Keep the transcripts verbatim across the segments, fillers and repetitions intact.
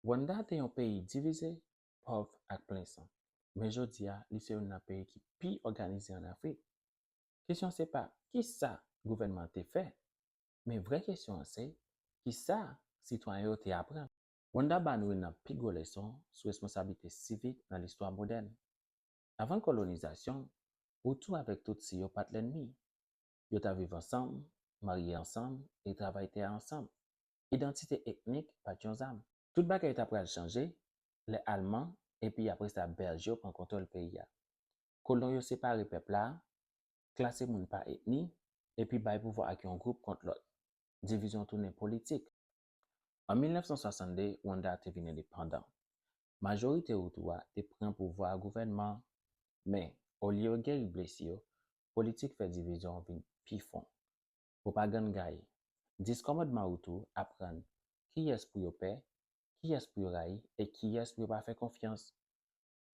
Rwanda te yon peyi divize, pòv ak plen san. Men jodi a, li se youn nan peyi ki pi òganize ann Afrik. Kesyon se pa kisa gouvènman an te fè, men vrè kesyon an se kisa sitwayen yo te aprann. Rwanda ba nou youn nan pi gwo leson sou responsablite sivik nan listwa modèn. Avan kolonizasyon, Hutu avèk Tutsi yo pa t lènmi. Yo t ap viv ansanm, marye ansanm e travay tè a ansanm. Idantite etnik pa t yon zam. Tout bagay ta pral chanje lè Alman epi apre sa Bèlj yo pran kontwòl peyi a. Kolon yo separe pèp la, klase moun pa etni, epi bay pouvwa ak yon gwoup kont lòt. Divizyon tounen politik. An mil nèf san swasann de, Rwanda te vin endepandan. Majorite Hutu a te pran pouvwa a gouvènman an, men olye yo geri blesi yo, politik fè divizyon an vin pi fon. Pwopagann gaye. Dis kòmandman Hutu aprann kiyès pou yo pè, kiyès pou yo rayi e kiyès pou yo pa fè konfyans.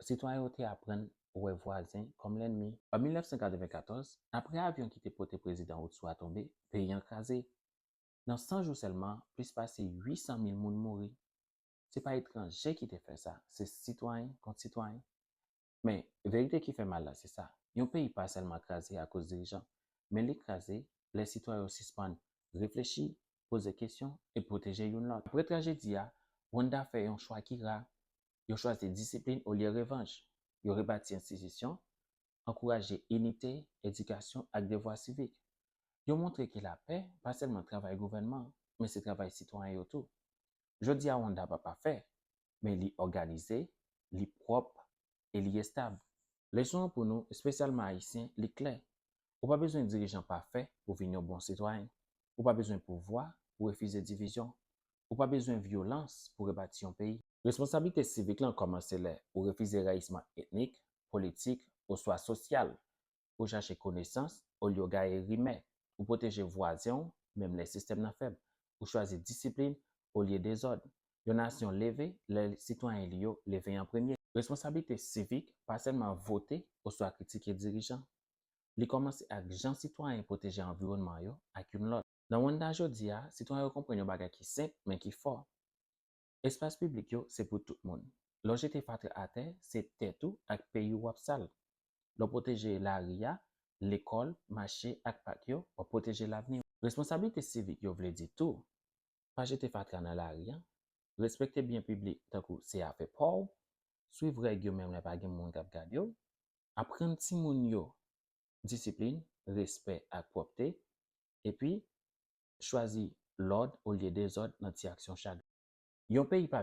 Sitwayen yo te aprann wè vwazen kòm lènmi. An mil nèf san katreven katòz, apre avyon ki te pote prezidan Hutu a tonbe, peyi an kraze. Nan san jou sèlman, plis pase uit san mil moun mouri. Se pa etranje ki te fè sa, se sitwayen kont sitwayen. Men, verite ki fè mal la, se sa. Yon peyi pa sèlman kraze akoz dirijan, men li kraze lè sitwayen yo sispann reflechi, poze kesyon e pwoteje youn lòt. Apre trajedi a, Rwanda fè yon chwa ki ra. Yo chwazi disiplin olye revanj. Yo rebati enstitisyon, ankouraje inite, edikasyon ak devwa sivik. Yo montre ke lapè pa sèlman travay gouvènman an, men se travay sitwayen yo tou. Jodi a, Rwanda pa pafè, men li òganize, li pwòp e li estab. Leson an pou nou, espesyalman Ayisyen, li klè. Ou pa bezwen dirijan pafè pou vin yon bon sitwayen. Ou pa bezwen pouvwa pou refize divizyon. Ou pa bezwen vyolans pou rebati yon peyi. Responsablite sivik lan kòmanse lè ou refize rayisman etnik, politik, oswa sosyal. Ou chache konesans olye w gaye rimè. Ou pwoteje vwazen w, menm lè sistèm nan fèb. Ou chwazi disiplin olye dezòd. Yon nasyon leve lè sitwayen li yo leve an premye. Responsablite sivik pa sèlman vote oswa kritike dirijan. Li kòmanse ak jan sitwayen pwoteje anviwònman yo ak youn lòt. Nan Rwanda jodi a, sitwayen yo konprann yon bagay ki senp, men ki fò. Espas piblik yo se pou tout moun. Lè w jete fatra atè, se tèt ou ak peyi w w ap sal. Lè w pwoteje lari a, lekòl, mache ak pak yo, w ap pwoteje lavni w. Responsablite sivik yo vle di tou, pa jete fatra nan lari a, respekte byen piblik tankou se afè pa w, swiv règ yo menm lè pa gen moun k ap gade w, aprann timoun yo disiplin, respè ak pwòpte, epi chwazi lòd olye dezòd nan ti aksyon chak jou. Yon peyi pa